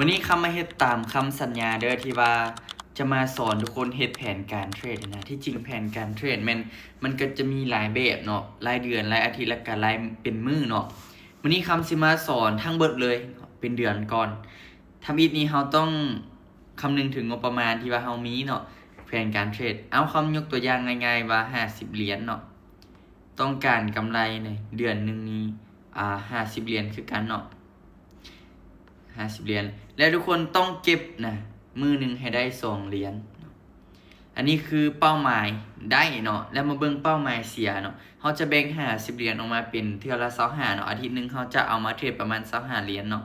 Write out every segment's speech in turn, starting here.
ມື້ນີ້ຄຳມາເຮັດຕາມຄຳສັນຍາເດີ ທີ່ວ່າຈະມາສອນທຸກຄົນເຮັດແຜນການເທຣດນະ. ທີ່ຈິງແຜນການເທຣດແມ່ນ ມັນກໍຈະມີຫຼາຍແບບເນາະ, ລາຍເດືອນ, ລາຍອາທິດ ແລ້ວກໍລາຍເປັນມື້ເນາະ. ມື້ນີ້ຄຳຊິມາສອນທັງເບິດເລີຍເປັນເດືອນກ່ອນ. ທຳອິດນີ້ເຮົາຕ້ອງຄຳນຶງເຖິງງົບປະມານທີ່ວ່າເຮົາມີເນາະ, ແຜນການເທຣດ. ເອົາ ຄຳຍົກຕົວຢ່າງງ່າຍໆວ່າຫ້າສິບຫຼຽນເນາະ, ຕ້ອງການກຳໄລໃນເດືອນໜຶ່ງນີ້ ອາ ຫ້າສິບຫຼຽນຄືກັນເນາະ, ຫ້າສິບຫຼຽນ. ແລ້ວທຸກຄົນຕ້ອງເກັບນະ ມື້ໜຶ່ງໃຫ້ໄດ້ສອງຫຼຽນເນາະ. ອັນນີ້ຄືເປົ້າໝາຍໄດ້ເນາະ. ແລ້ວມາເບິ່ງເປົ້າໝາຍເສຍເນາະ. ເຮົາຈະແບ່ງຫ້າສິບຫຼຽນອອກມາເປັນເທື່ອລະຊາວຫ້າເນາະ. ອາທິດໜຶ່ງເຮົາຈະເອົາມາເທຣດປະມານຊາວຫ້າຫຼຽນເນາະ.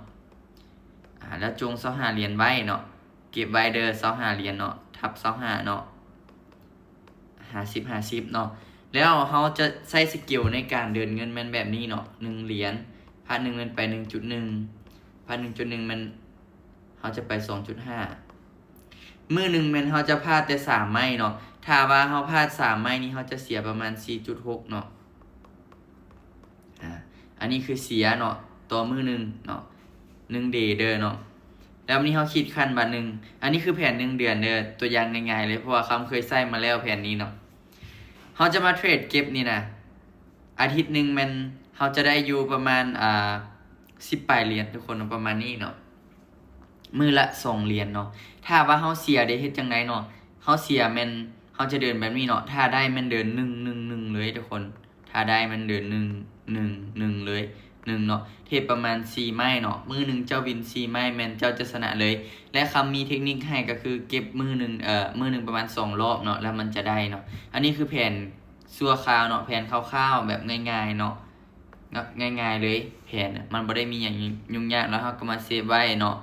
ອາ ແລ້ວຈົ່ງຊາວຫ້າຫຼຽນໄວ້ເນາະ, ເກັບໄວ້ເດີ ຊາວຫ້າຫຼຽນເນາະ, ທັບຊາວຫ້າເນາະ. ຫ້າສິບ ຫ້າສິບເນາະ. ແລ້ວເຮົາຈະໃຊ້ສະກິວໃນການເດີນເງິນແມ່ນແບບນີ້ເນາະ, ໜຶ່ງຫຼຽນ ພາດໜຶ່ງແມ່ນໄປໜຶ່ງຈຸດໜຶ່ງ, ພາດໜຶ່ງຈຸດໜຶ່ງແມ່ນເຮົາຈະໄປສອງຈຸດຫ້າ. ມື້ໜຶ່ງແມ່ນເຮົາຈະພາດແຕ່ສາມໄມ້ເນາະ, ຖ້າວ່າເຮົາພາດສາມໄມ້ນີ້ ເຮົາຈະເສຍປະມານສີ່ຈຸດຫົກເນາະ. ອາ ອັນນີ້ຄືເສຍເນາະ ຕໍ່ມື້ໜຶ່ງເນາະ, ໜຶ່ງເດເດີເນາະ. ແລ້ວບາດນີ້ເຮົາຄິດຂັ້ນບາດໜຶ່ງ, ອັນນີ້ຄືແຜນໜຶ່ງເດືອນເດີ, ຕົວຢ່າງງ່າຍໆເລີຍ ເພາະວ່າຄຳເຄີຍໃຊ້ມາແລ້ວແຜນນີ້ເນາະ. ເຮົາຈະມາເທຣດເກັບນີ້ນະ, ອາທິດໜຶ່ງແມ່ນເຮົາຈະໄດ້ຢູ່ປະມານ ອາ ສິບປາຍຫຼຽນທຸກຄົນເນາະ, ປະມານນີ້ເນາະ. ມື້ລະສອງຫຼຽນເນາະ. ຖ້າວ່າເຮົາເສຍເດ ເຮັດຈັ່ງໃດເນາະ? ເຮົາເສຍແມ່ນເຮົາຈະເດີນແບບນີ້ເນາະ, ຖ້າໄດ້ແມ່ນເດີນໜຶ່ງ ໜຶ່ງ ໜຶ່ງເລີຍທຸກຄົນ. ຖ້າໄດ້ມັນເດີນໜຶ່ງ ໜຶ່ງ ໜຶ່ງເລີຍ ໜຶ່ງເນາະ, ເທຣດປະມານສີ່ໄມ້ເນາະ. ມື້ໜຶ່ງເຈົ້າວິນສີ່ໄມ້ແມ່ນເຈົ້າຈະຊະນະເລີຍ. ແລະ ຄຳມີເທັກນິກໃຫ້ກໍຄືເກັບມື້ໜຶ່ງ ເອີ ມື້ໜຶ່ງປະມານສອງລອບເນາະ ແລ້ວມັນຈະໄດ້ເນາະ. ອັນນີ້ຄືແຜນຊົ່ວຄາວເນາະ, ແຜນຄ່າວໆແບບງ່າຍໆເນາະ, ງ່າຍໆເລີຍແຜນ, ມັນບໍ່ໄດ້ມີຫຍັງຫຍຸ້ງຍາກ. ແລ້ວເຮົາກໍມາເຊບໄວ້ເນາະ.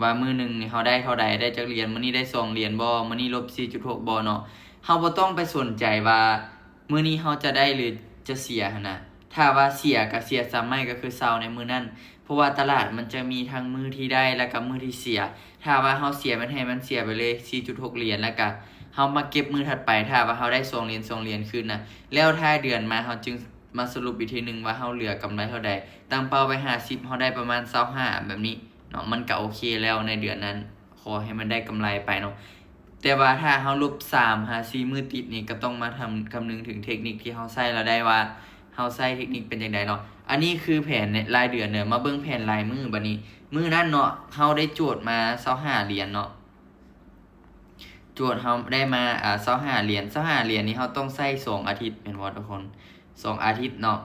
ວ່າມື້ໜຶ່ງນີ້ເຮົາໄດ້ເທົ່າໃດ ໄດ້ຈັກຫຼຽນ, ມື້ນີ້ໄດ້ສອງຫຼຽນບໍ່, ມື້ນີ້ລົບສີ່ຈຸດຫົກບໍ່ເນາະ. ເຮົາບໍ່ຕ້ອງໄປສົນໃຈວ່າມື້ນີ້ເຮົາຈະໄດ້ ຫຼື ຈະເສຍຫັ້ນນະ. ຖ້າວ່າເສຍກໍເສຍສ່ຳໄມ້ ກໍຄືເຊົາໃນມື້ນັ້ນ, ເພາະວ່າຕະຫຼາດມັນຈະມີທັງມື້ທີ່ໄດ້ ແລ້ວກໍມື້ທີ່ເສຍ. ຖ້າວ່າເຮົາເສຍ ແມ່ນໃຫ້ມັນເສຍໄປເລີຍສີ່ຈຸດຫົກຫຼຽນ, ແລ້ວກໍເຮົາມາເກັບມື້ຖັດໄປ ຖ້າວ່າເຮົາໄດ້ສອງຫຼຽນ ສອງຫຼຽນຄືນນະ. ແລ້ວທ້າຍເດືອນມາເຮົາຈຶ່ງມາສະຫຼຸບອີກທີໜຶ່ງວ່າເຮົາເຫຼືອກຳໄລເທົ່າໃດ. ຕັ້ງເປົ້າໄວ້ຫ້າສິບ ເຮົາໄດ້ປະມານຊາວຫ້າແບບນີ້ເນາະ, ມັນກະໂອເຄແລ້ວໃນເດືອນນັ້ນ, ຂໍໃຫ້ມັນໄດ້ກຳໄລໄປເນາະ. ແຕ່ວ່າຖ້າເຮົາລົບສາມຫາສີ່ມື້ຕິດນີ້ ກະຕ້ອງມາທຳ ຄຳນຶງເຖິງເທັກນິກທີ່ເຮົາໃຊ້ລະໄດ້ວ່າ ເຮົາໃຊ້ເທັກນິກເປັນຈັ່ງໃດເນາະ. ອັນນີ້ຄືແຜນລາຍເດືອນເດີ. ມາເບິ່ງແຜນລາຍມື້ບາດນີ້. ມື້ນັ້ນເນາະ ເຮົາໄດ້ໂຈດມາຊາວຫ້າຫຼຽນເນາະ. ໂຈດເຮົາໄດ້ມາ ອາ ຊາວຫ້າຫຼຽນ, ຊາວຫ້າຫຼຽນນີ້ເຮົາຕ້ອງໃຊ້ສອງອາທິດແມ່ນບໍ່ທຸກຄົນ? ສອງອາທິດເນາະ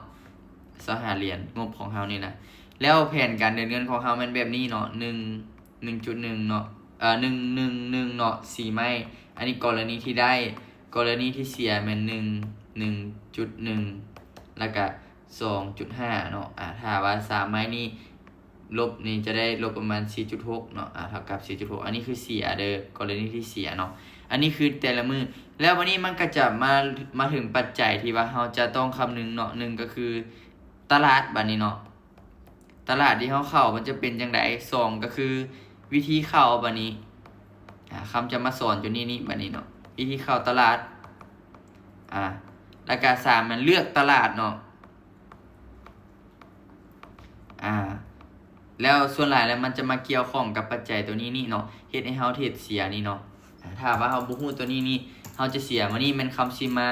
ຊາວຫ້າຫຼຽນ ງົບຂອງເຮົານີ້ນະ. ແລ້ວແຜນການເດີນເງິນຂອງເຮົາແມ່ນແບບນີ້ເນາະ, ໜຶ່ງ ໜຶ່ງຈຸດໜຶ່ງເນາະ ເອີ ໜຶ່ງ ໜຶ່ງ ໜຶ່ງເນາະ ສີ່ໄມ້. ອັນນີ້ກໍລະນີທີ່ໄດ້, ກໍລະນີທີ່ເສຍແມ່ນ ໜຶ່ງ ໜຶ່ງຈຸດໜຶ່ງ ແລ້ວກະ ສອງຈຸດຫ້າເນາະ. ອາ ຖ້າວ່າສາມໄມ້ນີ້ລົບນີ້ຈະໄດ້ລົບປະມານສີ່ຈຸດຫົກເນາະ ອາ ເທົ່າກັບສີ່ຈຸດຫົກ. ອັນນີ້ຄືເສຍເດີ ກໍລະນີທີ່ເສຍເນາະ. ອັນນີ້ຄືແຕ່ລະມື້. ແລ້ວບາດນີ້ມັນກໍຈະມາ ມາເຖິງປັດໄຈທີ່ວ່າເຮົາຈະຕ້ອງຄຳນຶງເນາະ. ໜຶ່ງກໍຄືຕະຫຼາດບາດນີ້ເນາະ, ຕະຫຼາດທີ່ເຮົາເຂົ້າມັນຈະເປັນຈັ່ງໃດ. ສອງກໍຄືວິທີເຂົ້າບາດນີ້ ອາ ຄຳຈະມາສອນຢູ່ນີ້ນີ້ບາດນີ້ເນາະ, ວິທີເຂົ້າຕະຫຼາດ. ອາ ແລ້ວກະສາມແມ່ນເລືອກຕະຫຼາດເນາະ. ອາ ແລ້ວສ່ວນຫຼາຍແລ້ວມັນຈະມາກ່ຽວຂ້ອງກັບປັດໄຈຕົວນີ້ນີ້ເນາະ, ເຮັດໃຫ້ເຮົາເທຣດເສຍນີ້ເນາະ. ອາ ຖ້າວ່າເຮົາບໍ່ຮູ້ຕົວນີ້ນີ້ ເຮົາຈະເສຍ. ມື້ນີ້ແມ່ນຄຳຊິມາ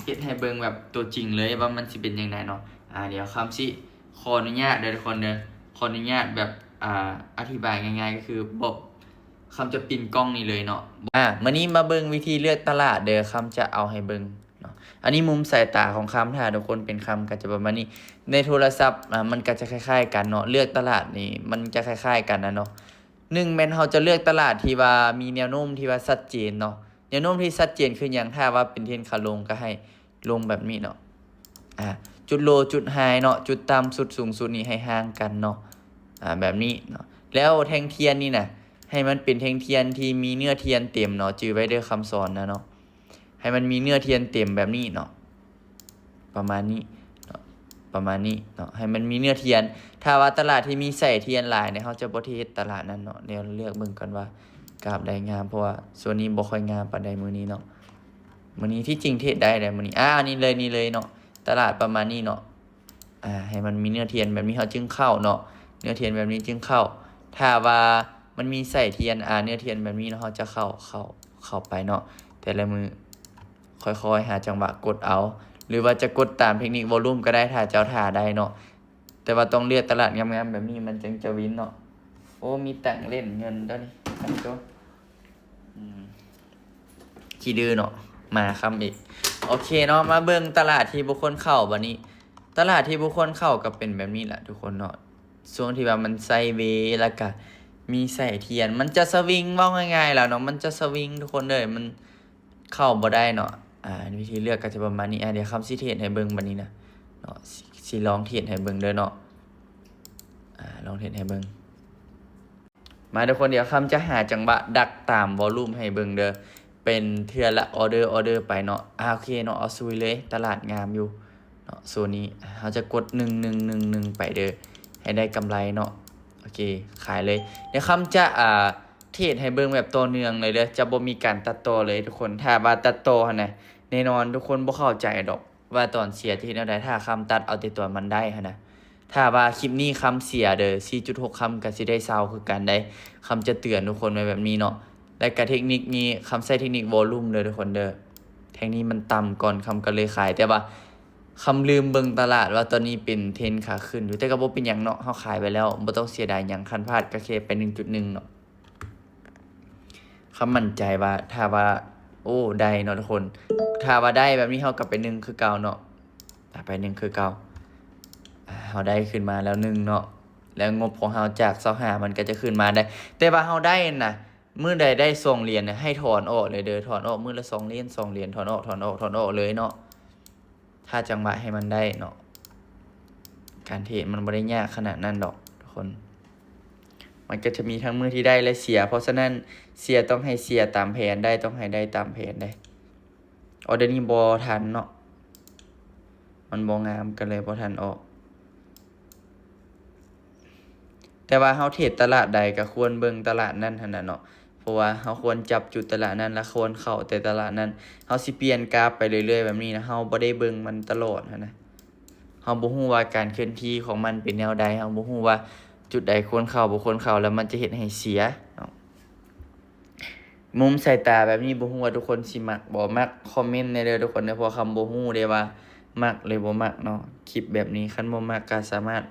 ເຮັດໃຫ້ເບິ່ງແບບຕົວຈິງເລີຍວ່າມັນຊິເປັນຈັ່ງໃດເນາະ. ອາ ດຽວຄຳຊິຂໍອະນຸຍາດເດີທຸກຄົນເດີ, ຂໍອະນຸຍາດແບບ ອາ ອະທິບາຍງ່າຍໆ ກໍຄືບອກ ຄຳຈະປິ່ນກ້ອງນີ້ເລີຍເນາະ. ອາ ມື້ນີ້ມາເບິ່ງວິທີເລືອກຕະຫຼາດເດີ, ຄຳຈະເອົາໃຫ້ເບິ່ງເນາະ. ອັນນີ້ມຸມສາຍຕາຂອງຄຳ, ຖ້າທຸກຄົນເປັນຄຳກໍຈະປະມານນີ້. ໃນໂທລະສັບ ອາ ມັນກໍຈະຄ້າຍໆກັນເນາະ, ເລືອກຕະຫຼາດນີ້ມັນຈະຄ້າຍໆກັນນະເນາະ. ໜຶ່ງແມ່ນເຮົາຈະເລືອກຕະຫຼາດທີ່ວ່າມີແນວໂນ້ມທີ່ວ່າຊັດເຈນເນາະ. ແນວໂນ້ມທີ່ຊັດເຈນຄືຫຍັງ? ຖ້າວ່າເປັນເທຣນຂາລົງກໍໃຫ້ ລົງແບບນີ້ເນາະ. ອາ ຈຸດໂລ ຈຸດໄຮເນາະ, ຈຸດຕ່ຳສຸດ ສູງສຸດນີ້ໃຫ້ຫ່າງກັນເນາະ. ອາ ແບບນີ້ເນາະ. ແລ້ວແທ່ງທຽນນີ້ນະ ໃຫ້ມັນເປັນແທ່ງທຽນທີ່ມີເນື້ອທຽນເຕັມເນາະ, ຈື່ໄວ້ເດີຄຳສອນນະເນາະ. ໃຫ້ມັນມີເນື້ອທຽນເຕັມແບບນີ້ເນາະ, ປະມານນີ້ເນາະ, ປະມານນີ້ເນາະ, ໃຫ້ມັນມີເນື້ອທຽນ. ຖ້າວ່າຕະຫຼາດທີ່ມີສາຍທຽນຫຼາຍນີ້ ເຮົາຈະບໍ່ເທຣດຕະຫຼາດນັ້ນເນາະ. ແນວເລືອກເບິ່ງກ່ອນວ່າກາບໃດງາມ, ເພາະວ່າຊ່ວງນີ້ບໍ່ຄ່ອຍງາມປານໃດມື້ນີ້ເນາະ. ມື້ນີ້ທີ່ຈິງເທຣດໄດ້ແຫຼະມື້ນີ້. ອາ ນີ້ເລີຍ ນີ້ເລີຍເນາະ, ຕະຫຼາດປະມານນີ້ເນາະ. ອາ ໃຫ້ມັນມີເນື້ອທຽນແບບນີ້ ເຮົາຈຶ່ງເຂົ້າເນາະ. ເນື້ອທຽນແບບນີ້ຈຶ່ງເຂົ້າ. ຖ້າວ່າມັນມີສາຍທຽນ ອາ ເນື້ອທຽນແບບນີ້ເນາະ ເຮົາຈະເຂົ້າ ເຂົ້າ ເຂົ້າໄປເນາະ ແຕ່ລະມື້ ຄ່ອຍໆຫາຈັງຫວະກົດເອົາ ຫຼືວ່າຈະກົດຕາມເທັກນິກວໍລຸ່ມກໍໄດ້ ຖ້າເຈົ້າຖ້າໄດ້ເນາະ. ແຕ່ວ່າຕ້ອງເລືອກຕະຫຼາດງາມໆແບບນີ້ ມັນຈຶ່ງຈະວິນເນາະ. ໂອ້ ມີຕັງເລ່ນເງິນຕົວນີ້ ຄັນໂຕ ອືມ ຂີ້ດື້ເນາະ ມາຄຳອີກ. ໂອເຄເນາະ ມາເບິ່ງຕະຫຼາດທີ່ບໍ່ຄວນເຂົ້າບາດນີ້. ຕະຫຼາດທີ່ບໍ່ຄວນເຂົ້າກໍເປັນແບບນີ້ແຫຼະທຸກຄົນເນາະ. ຊ່ວງທີ່ວ່າມັນໄຊເວ ແລ້ວກະມີສາຍທຽນ ມັນຈະສະວິງ ເວົ້າງ່າຍໆແລ້ວເນາະ ມັນຈະສະວິງທຸກຄົນເອີຍ ມັນເຂົ້າບໍ່ໄດ້ເນາະ. ອາ ວິທີເລືອກກໍຈະປະມານນີ້. ອາ ດຽວຄຳຊິເທດໃຫ້ເບິ່ງບາດນີ້ນະເນາະ ຊິ ຊິລອງເທດໃຫ້ເບິ່ງເດີເນາະ. ອາ ລອງເທດໃຫ້ເບິ່ງ. ມາທຸກຄົນ ດຽວຄຳຈະຫາຈັງຫວະດັກຕາມວໍລຸ່ມໃຫ້ເບິ່ງເດີ ເປັນເທື່ອລະອໍເດີ ອໍເດີໄປເນາະ. ອາ ໂອເຄເນາະ ເອົາຊຸຍເລີຍ ຕະຫຼາດງາມຢູ່ເນາະ ໂຊນນີ້. ເຮົາຈະກົດໜຶ່ງໜຶ່ງໜຶ່ງໜຶ່ງໄປເດີ ໃຫ້ໄດ້ກຳໄລເນາະ. ໂອເຄ ຂາຍເລີຍ. ດຽວຄຳຈະ ອາ ເທດໃຫ້ເບິ່ງແບບຕໍ່ເນື່ອງເລີຍເດີ ຈະບໍ່ມີການຕັດຕໍ່ເລີຍທຸກຄົນ. ຖ້າວ່າຕັດຕໍ່ຫັ້ນນະ ແນ່ນອນທຸກຄົນບໍ່ເຂົ້າໃຈດອກ ວ່າຕອນເສຍຈະເຮັດແນວໃດ ຖ້າຄຳຕັດເອົາແຕ່ຕອນມັນໄດ້ຫັ້ນນະ. ຖ້າວ່າຄລິບນີ້ຄຳເສຍເດີ ສີ່ຈຸດຫົກ ຄຳກໍຊິໄດ້ເຊົາຄືກັນໄດ໋. ຄຳຈະເຕືອນທຸກຄົນໄວ້ແບບນີ້ເນາະ. ແລ້ວກໍເທັກນິກນີ້ ຄຳໃຊ້ເທັກນິກວໍລຸ່ມເດີທຸກຄົນເດີ. ແທ່ງນີ້ມັນຕ່ຳກ່ອນ ຄຳກໍເລີຍຂາຍ ແຕ່ວ່າຄຳລືມເບິ່ງຕະຫຼາດວ່າຕອນນີ້ເປັນເທຣນຂາຂຶ້ນຢູ່ ແຕ່ກໍບໍ່ເປັນຫຍັງເນາະ ເຮົາຂາຍໄປແລ້ວ ບໍ່ຕ້ອງເສຍດາຍຫຍັງ. ຄັນພາດກໍແຄ່ໄປໜຶ່ງຈຸດໜຶ່ງເນາະ. ຄຳໝັ້ນໃຈວ່າ ຖ້າວ່າ ໂອ້ ໄດ້ເນາະທຸກຄົນ ຖ້າວ່າໄດ້ແບບນີ້ ເຮົາກໍໄປໜຶ່ງຄືເກົ່າເນາະ ໄປໜຶ່ງຄືເກົ່າ. ເຮົາໄດ້ຂຶ້ນມາແລ້ວໜຶ່ງເນາະ ແລ້ວງົບຂອງເຮົາຈາກຊາວຫ້າ ມັນກໍຈະຂຶ້ນມາໄດ້. ແຕ່ວ່າເຮົາໄດ້ນະ ມື້ໃດໄດ້ສອງຫຼຽນນະ ໃຫ້ຖອນອອກເລີຍເດີ ຖອນອອກມື້ລະສອງຫຼຽນ ສອງຫຼຽນ ຖອນອອກ ຖອນອອກ ຖອນອອກເລີຍເນາະ. ຖ້າຈັງຫວະໃຫ້ມັນໄດ້ເນາະ ການເທຣດມັນບໍ່ໄດ້ຍາກຂະໜາດນັ້ນດອກທຸກຄົນ. ມັນກໍຈະມີທັງມື້ທີ່ໄດ້ ແລະ ເສຍ ເພາະສະນັ້ນ ເສຍຕ້ອງໃຫ້ເສຍຕາມແຜນ ໄດ້ຕ້ອງໃຫ້ໄດ້ຕາມແຜນເດ້. ອໍເດີນີ້ບໍ່ທັນເນາະ ມັນບໍ່ງາມ ກໍເລີຍບໍ່ທັນອອກ. ແຕ່ວ່າເຮົາເທຣດຕະຫຼາດໃດກໍຄວນເບິ່ງຕະຫຼາດນັ້ນຫັ້ນນະເນາະ ເພາະວ່າເຮົາຄວນຈັບຈຸດຕະຫຼາດນັ້ນ ແລະ ຄວນເຂົ້າແຕ່ຕະຫຼາດນັ້ນ. ເຮົາຊິປ່ຽນກາບໄປເລື້ອຍໆແບບນີ້ນະ ເຮົາບໍ່ໄດ້ເບິ່ງມັນຕະຫຼອດຫັ້ນນະ. ເຮົາບໍ່ຮູ້ວ່າການເຄື່ອນທີ່ຂອງມັນເປັນແນວໃດ ເຮົາບໍ່ຮູ້ວ່າຈຸດໃດຄວນເຂົ້າ ບໍ່ຄວນເຂົ້າ ແລ້ວມັນຈະເຮັດໃຫ້ເສຍເນາະ. ມຸມສາຍຕາແບບນີ້ ບໍ່ຮູ້ວ່າທຸກຄົນຊິມັກບໍ່ມັກ ຄອມເມັນແດ່ເດີທຸກຄົນເດີ ເພາະຄຳບໍ່ຮູ້ເດ້ວ່າມັກຫຼືບໍ່ມັກເນາະ ຄລິບແບບນີ້. ຄັນບໍ່ມັກກໍສາມາດ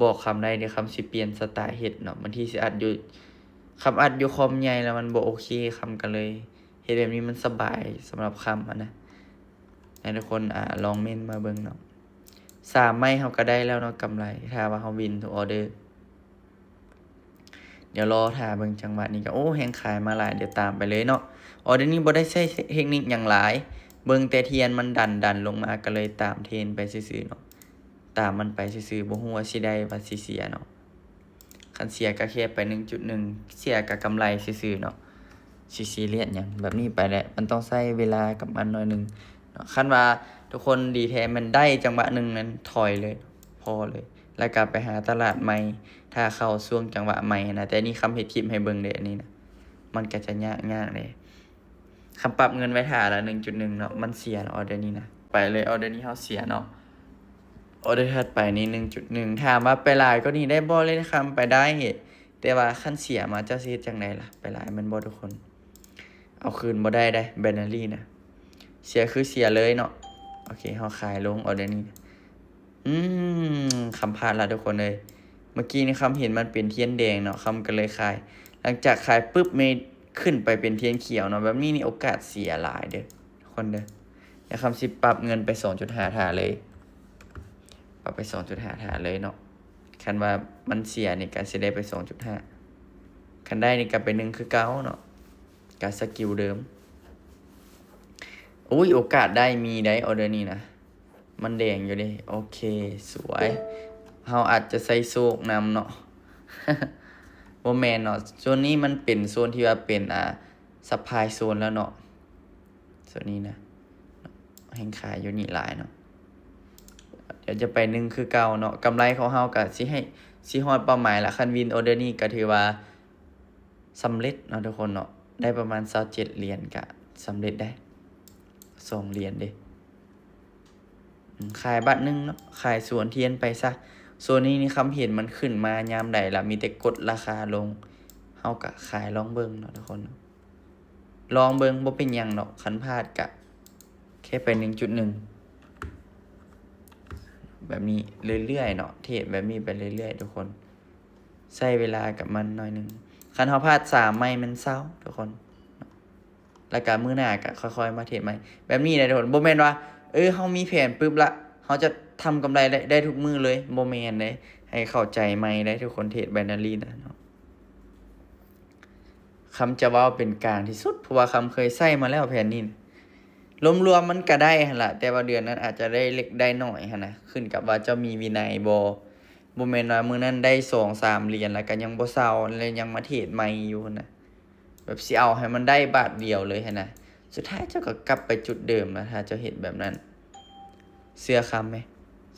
ບອກຄຳໄດ້ເດີ ຄຳຊິປ່ຽນສະຕາຍເຮັດເນາະ. ບາງທີຊິອັດຢູ່ ຄຳອັດຢູ່ຄອມໃຫຍ່ແລ້ວມັນບໍ່ໂອເຄ ຄຳກໍເລີຍເຮັດແບບນີ້ມັນສະບາຍສຳລັບຄຳຫັ້ນນະ. ໃຫ້ທຸກຄົນ ອາ ລອງເມັນມາເບິ່ງເນາະ. ສາມໄມ້ເຮົາກໍໄດ້ແລ້ວເນາະ ກຳໄລ ຖ້າວ່າເຮົາວິນທຸກອໍເດີ. ດຽວລໍຖ້າເບິ່ງຈັງຫວະນີ້ກໍ ໂອ້ ແຮງຂາຍມາຫຼາຍ ດຽວຕາມໄປເລີຍເນາະ. ອໍເດີນີ້ບໍ່ໄດ້ໃຊ້ເທັກນິກຫຍັງຫຼາຍ ເບິ່ງແຕ່ທຽນມັນດັນ ດັນລົງມາ ກໍເລີຍຕາມເທຣນໄປຊື່ໆເນາະ ຕາມມັນໄປຊື່ໆ ບໍ່ຮູ້ວ່າຊິໄດ້ວ່າຊິເສຍເນາະ. ຄັນເສຍກໍແຄ່ໄປໜຶ່ງຈຸດໜຶ່ງ ເສຍກໍກຳໄລຊື່ໆເນາະ ຊິຊີຣຽສຫຍັງ ແບບນີ້ໄປແຫຼະ ມັນຕ້ອງໃຊ້ເວລາກັບມັນໜ້ອຍໜຶ່ງເນາະ. ຄັນວ່າທຸກຄົນດີແທ້ແມ່ນໄດ້ຈັງຫວະໜຶ່ງນັ້ນ ຖອຍເລີຍ ພໍເລີຍ ແລ້ວກໍໄປຫາຕະຫຼາດໃໝ່ ຖ້າເຂົ້າຊ່ວງຈັງຫວະໃໝ່ຫັ້ນນະ. ແຕ່ນີ້ຄຳເຮັດຄລິບໃຫ້ເບິ່ງເດ້ ອັນນີ້ນະ ມັນກໍຈະຍາກ ຍາກເດ້. ຄຳປັບເງິນໄວ້ຖ້າລະໜຶ່ງຈຸດໜຶ່ງເນາະ ມັນເສຍແລ້ວອໍເດີນີ້ນະ ໄປເລີຍ ອໍເດີນີ້ເຮົາເສຍເນາະ. ອໍເດີຖັດໄປນີ້ໜຶ່ງຈຸດໜຶ່ງ ຖາມວ່າໄປຫຼາຍກວ່ານີ້ໄດ້ບໍ່? ເລີຍຄຳໄປໄດ້ ແຕ່ວ່າຄັນເສຍມາເຈົ້າຊິເຮັດຈັ່ງໃດລະ? ໄປຫຼາຍແມ່ນບໍ່ທຸກຄົນ? ເອົາຄືນບໍ່ໄດ້ເດ້ ໄບນາຣີນະ ເສຍຄືເສຍເລີຍເນາະ. ໂອເຄ ເຮົາຂາຍລົງອໍເດີນີ້ນະ. ອືມ ຄຳພາດລະທຸກຄົນເອີຍ ເມື່ອກີ້ນີ້ຄຳເຫັນມັນເປັນທຽນແດງເນາະ ຄຳກໍເລີຍຂາຍ. ຫຼັງຈາກຂາຍປຶບ ມີຂຶ້ນໄປເປັນທຽນຂຽວເນາະ ແບບນີ້ນີ້ໂອກາດເສຍຫຼາຍເດີທຸກຄົນເດີ. ແລ້ວຄຳຊິປັບເງິນໄປສອງຈຸດຫ້າຖ້າເລີຍ ປັບໄປສອງຈຸດຫ້າຖ້າເລີຍເນາະ. ຄັນວ່າມັນເສຍນີ້ກໍຊິໄດ້ໄປສອງຈຸດຫ້າ ຄັນໄດ້ນີ້ກໍໄປໜຶ່ງຄືເກົ່າເນາະ ກໍສະກິວເດີມ. ໂອ້ຍ ໂອກາດໄດ້ມີໄດ໋ ອໍເດີນີ້ນະ ມັນແດງຢູ່ເດ້. ໂອເຄ ສວຍ ເຮົາອາດຈະໃຊ້ໂຊກນຳເນາະ ບໍ່ແມ່ນເນາະ ໂຊນນີ້ມັນເປັນໂຊນທີ່ວ່າເປັນ ອາ ຊັບພາຍໂຊນແລ້ວເນາະ. ໂຊນນີ້ນະ ແຮງຂາຍຢູ່ນີ້ຫຼາຍເນາະ. ດຽວຈະໄປໜຶ່ງຄືເກົ່າເນາະ ກຳໄລຂອງເຮົາກໍຊິໃຫ້ ຊິຮອດເປົ້າໝາຍລະ. ຄັນວິນອໍເດີນີ້ກໍຖືວ່າ ສຳເລັດເນາະທຸກຄົນເນາະ ໄດ້ປະມານຊາວເຈັດຫຼຽນກະສຳເລັດໄດ໋ ສອງຫຼຽນເດ້. ອືມ ຂາຍບາດໜຶ່ງເນາະ ຂາຍສວນທຽນໄປຊະ. ໂຊນນີ້ນີ້ ຄຳເຫັນມັນຂຶ້ນມາຍາມໃດລະ ມີແຕ່ກົດລາຄາລົງ ເຮົາກະຂາຍລອງເບິ່ງເນາະທຸກຄົນເນາະ. ລອງເບິ່ງ ບໍ່ເປັນຫຍັງດອກ ຄັນພາດກະແຄ່ໄປໜຶ່ງຈຸດໜຶ່ງ ແບບນີ້ເລື້ອຍໆເນາະ ເທຣດແບບນີ້ໄປເລື້ອຍໆທຸກຄົນ ໃຊ້ເວລາກັບມັນໜ້ອຍໜຶ່ງ. ຄັນເຮົາພາດສາມໄມ້ ມັນເຊົາທຸກຄົນເນາະ ແລ້ວກະມື້ໜ້າກະຄ່ອຍໆມາເທຣດໃໝ່ ແບບນີ້ນະທຸກຄົນ. ບໍ່ແມ່ນວ່າ ເອີ ເຮົາມີແຜນປຶບລະ ເຮົາຈະທຳກຳໄລໄດ້ ໄດ້ທຸກມື້ເລີຍ ບໍ່ແມ່ນເດ້. ໃຫ້ເຂົ້າໃຈໃໝ່ໄດ໋ທຸກຄົນ ເທຣດ binary ນະເນາະ. ຄຳຈະເວົ້າເປັນກາງທີ່ສຸດ ເພາະວ່າຄຳເຄີຍໃຊ້ມາແລ້ວແຜນນີ້ນະ ລວມໆມັນກະໄດ້ຫັ້ນລະ ແຕ່ວ່າເດືອນນັ້ນອາດຈະໄດ້ເລັກໄດ້ໜ້ອຍຫັ້ນນະ ຂຶ້ນກັບວ່າເຈົ້າມີວິໄນບໍ່. ບໍ່ແມ່ນວ່າມື້ນັ້ນໄດ້ສອງສາມຫຼຽນ ແລ້ວກະຍັງບໍ່ເຊົາ ແລ້ວຍັງມາເທຣດໃໝ່ຢູ່ຫັ້ນນະ ແບບຊິເອົາໃຫ້ມັນໄດ້ບາດດຽວເລີຍຫັ້ນນະ. ສຸດທ້າຍເຈົ້າກະກັບໄປຈຸດເດີມລະ ຖ້າເຈົ້າເຮັດແບບນັ້ນ ເຊື່ອຄຳແມ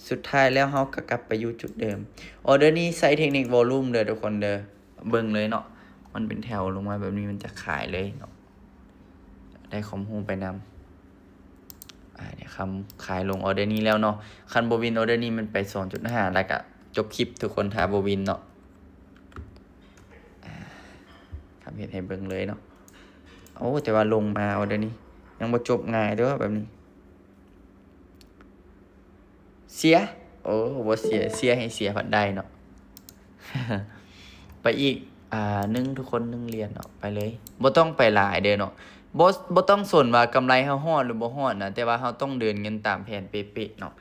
ສຸດທ້າຍແລ້ວເຮົາກະກັບໄປຢູ່ຈຸດເດີມ. ອອເດີນີ້ໃຊ້ເທັກນິກ volume ເດີທຸກຄົນເດີ ເບິ່ງເລີຍເນາະ ມັນເປັນແຖວລົງມາແບບນີ້ ມັນຈະຂາຍເລີຍເນາະ ໄດ້ຄວາມຮູ້ໄປນຳ. ອາ ດຽວຄຳຂາຍລົງອອເດີນີ້ແລ້ວເນາະ ຄັນບໍ່ວິນອອເດີນີ້ ມັນໄປສອງຈຸດຫ້າ ແລ້ວກະຈົບຄລິບ ທຸກຄົນຖ້າບໍ່ວິນເນາະ. ອາ ຄຳເຮັດໃຫ້ເບິ່ງເລີຍເນາະ. ໂອ້ ແຕ່ວ່າລົງມາອອເດີນີ້ ຍັງບໍ່ຈົບ ງ່າຍເດີແບບນີ້. ເສຍ ໂອ້ ບໍ່ເສຍ ເສຍໃຫ້ເສຍພັດໄດ້ເນາະ. ໄປອີກ ອາ ໜຶ່ງ ທຸກຄົນ ໜຶ່ງຫຼຽນເນາະ ໄປເລີຍ ບໍ່ຕ້ອງໄປຫຼາຍເດີເນາະ. ບໍ່ ບໍ່ຕ້ອງສົນວ່າກຳໄລເຮົາຮອດຫຼືບໍ່ຮອດນະ ແຕ່ວ່າເຮົາຕ້ອງເດີນເງິນຕາມແຜນເປະໆເນາະ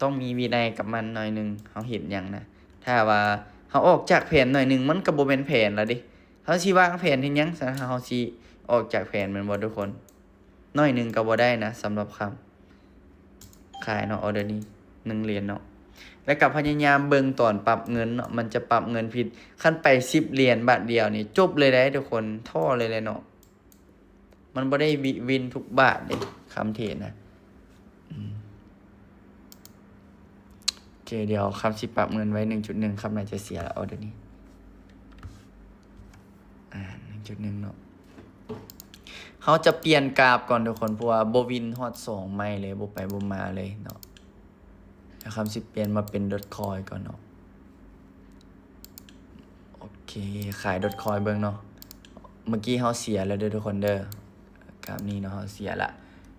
ຕ້ອງມີວິໄນກັບມັນໜ້ອຍໜຶ່ງ. ເຮົາເຮັດຫຍັງນະ ຖ້າວ່າເຮົາອອກຈາກແຜນໜ້ອຍໜຶ່ງ ມັນກະບໍ່ແມ່ນແຜນລະເດ. ເຮົາຊິວາງແຜນເຮັດຫຍັງຊັ້ນ ຖ້າເຮົາຊິອອກຈາກແຜນແມ່ນບໍ່ທຸກຄົນ? ໜ້ອຍໜຶ່ງກະບໍ່ໄດ້ນະ ສຳລັບຄຳ ຂາຍເນາະ ອອເດີນີ້ ໜຶ່ງຫຼຽນເນາະ. ແລ້ວກະພະຍາຍາມເບິ່ງຕອນປັບເງິນເນາະ ມັນຈະປັບເງິນຜິດ. ຄັນໄປສິບຫຼຽນບາດດຽວນີ້ ຈົບເລີຍໄດ໋ທຸກຄົນ ທໍ້ເລີຍແຫຼະເນາະ. ມັນບໍ່ໄດ້ວິ ວິນທຸກບາດເດ້ ຄຳເທຣດນະ. ອືມ ໂອເຄ ດຽວຄຳຊິປັບເງິນໄວ້ໜຶ່ງຈຸດໜຶ່ງ ຄຳໜ້າຈະເສຍລະ ອອເດີນີ້ ອາ ໜຶ່ງຈຸດໜຶ່ງເນາະ. ເຮົາຈະປ່ຽນກາບກ່ອນທຸກຄົນ ເພາະວ່າບໍ່ວິນຮອດສອງໄມ້ເລີຍ ບໍ່ໄປບໍ່ມາເລີຍເນາະ. ດຽວຄຳຊິປ່ຽນມາເປັນດອດຄອຍກ່ອນເນາະ. ໂອເຄ ຂາຍດອດຄອຍເບິ່ງເນາະ. ເມື່ອກີ້ເຮົາເສຍແລ້ວເດີທຸກຄົນເດີ ກາບນີ້ເນາະ ເຮົາເສຍລະ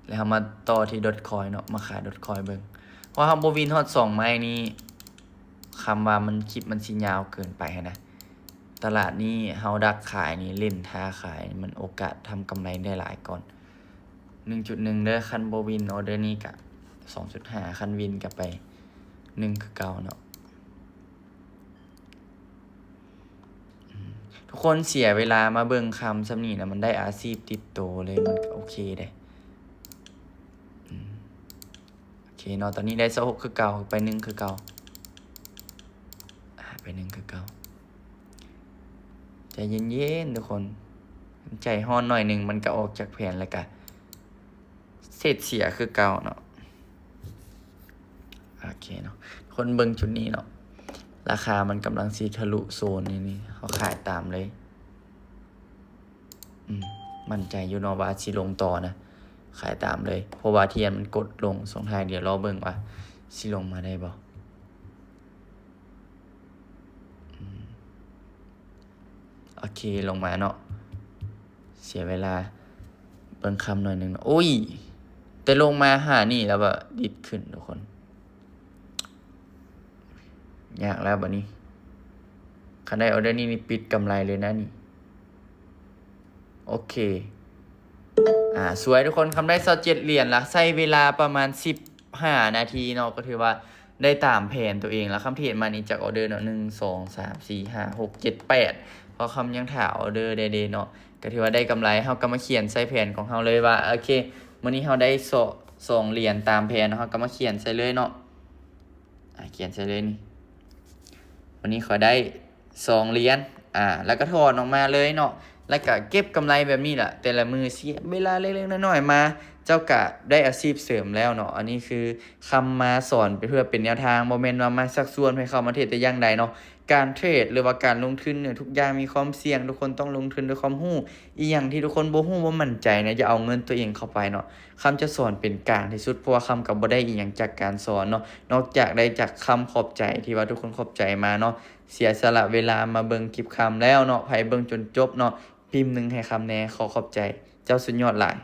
ແລ້ວເຮົາມາຕໍ່ທີ່ດອດຄອຍເນາະ ມາຂາຍດອດຄອຍເບິ່ງ. ເພາະເຮົາບໍ່ວິນຮອດສອງໄມ້ນີ້ ຄຳວ່າມັນ ຄລິບມັນຊິຍາວເກີນໄປຫັ້ນນະ. ຕະຫຼາດນີ້ເຮົາດັກຂາຍນີ້ ຫຼິ້ນທ່າຂາຍ ມັນໂອກາດທຳກຳໄລໄດ້ຫຼາຍກ່ອນ. ໜຶ່ງຈຸດໜຶ່ງເດີ ຄັນບໍ່ວິນອອເດີນີ້ກະສອງຈຸດຫ້າ ຄັນວິນກະໄປໜຶ່ງຄືເກົ່າເນາະ. ອືມ ທຸກຄົນເສຍເວລາມາເບິ່ງຄຳສ່ຳນີ້ນະ ມັນໄດ້ອາຊີບຕິດໂຕເລີຍ ມັນກະໂອເຄເດ້. ອືມ ໂອເຄເນາະ ຕອນນີ້ໄດ້ຊາວຫົກຄືເກົ່າ ໄປໜຶ່ງຄືເກົ່າ ອາ ໄປໜຶ່ງຄືເກົ່າ. ໃຈເຢັນໆທຸກຄົນ ໃຈຮ້ອນໜ້ອຍໜຶ່ງ ມັນກະອອກຈາກແຜນ ແລ້ວກະເສດເສຍຄືເກົ່າເນາະ. ໂອເຄເນາະ ທຸກຄົນເບິ່ງຈຸດນີ້ເນາະ ລາຄາມັນກຳລັງຊິທະລຸໂຊນນີ້ ນີ້ ເຮົາຂາຍຕາມເລີຍ. ອືມ ໝັ້ນໃຈຢູ່ເນາະວ່າຊິລົງຕໍ່ນະ ຂາຍຕາມເລີຍ ເພາະວ່າທຽນມັນກົດລົງຊ່ວງທ້າຍ ດຽວລໍເບິ່ງວ່າຊິລົງມາໄດ້ບໍ່. ອືມ ໂອເຄ ລົງມາເນາະ ເສຍເວລາເບິ່ງຄຳໜ້ອຍໜຶ່ງເນາະ. ໂອ້ຍ ແຕ່ລົງມາຫານີ້ແລ້ວແບບດິດຂຶ້ນທຸກຄົນ ຍາກແລ້ວບາດນີ້ ຄັນໄດ້ອອເດີນີ້ນີ້ປິດກຳໄລເລີຍນະນີ້. ໂອເຄ ອາ ສວຍທຸກຄົນ ຄຳໄດ້ຊາວເຈັດຫຼຽນລະ ໃຊ້ເວລາປະມານສິບຫ້ານາທີເນາະ ກໍຖືວ່າໄດ້ຕາມແຜນໂຕເອງລະ. ຄຳເທຣດມານີ້ຈັກອອເດີເນາະ ໜຶ່ງ ສອງ ສາມ ສີ່ ຫ້າ ຫົກ ເຈັດ ແປດ ເພາະຄຳຍັງຖ້າອອເດີໄດ້ເດເນາະ ກໍຖືວ່າໄດ້ກຳໄລ. ເຮົາກໍມາຂຽນໃສ່ແຜນຂອງເຮົາເລີຍວ່າ ໂອເຄ ມື້ນີ້ເຮົາໄດ້ສອງ ສອງຫຼຽນຕາມແຜນ ເຮົາກໍມາຂຽນໃສ່ເລີຍເນາະ. ອາ ຂຽນໃສ່ເລີຍນີ້ ວັນນີ້ຂ້ອຍໄດ້ສອງຫຼຽນ ອາ ແລ້ວກໍຖອນອອກມາເລີຍເນາະ ແລ້ວກໍເກັບກຳໄລແບບນີ້ລະ. ແຕ່ລະມື້ເສຍເວລາເລັກໆນ້ອຍໆມາ ເຈົ້າກະໄດ້ອາຊີບເສີມແລ້ວເນາະ. ອັນນີ້ຄືຄຳມາສອນເພື່ອເປັນແນວທາງ ບໍ່ແມ່ນວ່າມາຊັກຊວນໃຫ້ເຂົ້າມາເທຣດແຕ່ຢ່າງໃດເນາະ. ການເທຣດ ຫຼືວ່າການລົງທຶນເນຍ ທຸກຢ່າງມີຄວາມສ່ຽງ, ທຸກຄົນຕ້ອງລົງທຶນດ້ວຍຄວາມຮູ້. ອີ່ຫຍັງທີ່ທຸກຄົນບໍ່ຮູ້ ບໍ່ໝັ້ນໃຈນະ ຢ່າເອົາເງິນຕົວເອງເຂົ້າໄປເນາະ. ຄຳຈະສອນເປັນກາງທີ່ສຸດ ເພາະວ່າຄຳກໍບໍ່ໄດ້ອີ່ຫຍັງຈາກການສອນເນາະ ນອກຈາກໄດ້ຈາກຄຳຂອບໃຈທີ່ວ່າທຸກຄົນຂອບໃຈມາເນາະ. ເສຍສະຫຼະເວລາມາເບິ່ງຄລິບຄຳແລ້ວເນາະ, ໃຜເບິ່ງຈົນຈົບເນາະ ພິມໜຶ່ງໃຫ້ຄຳແດ່. ຂໍຂອບໃຈ. ເຈົ້າສຸດຍອດຫຼາຍ.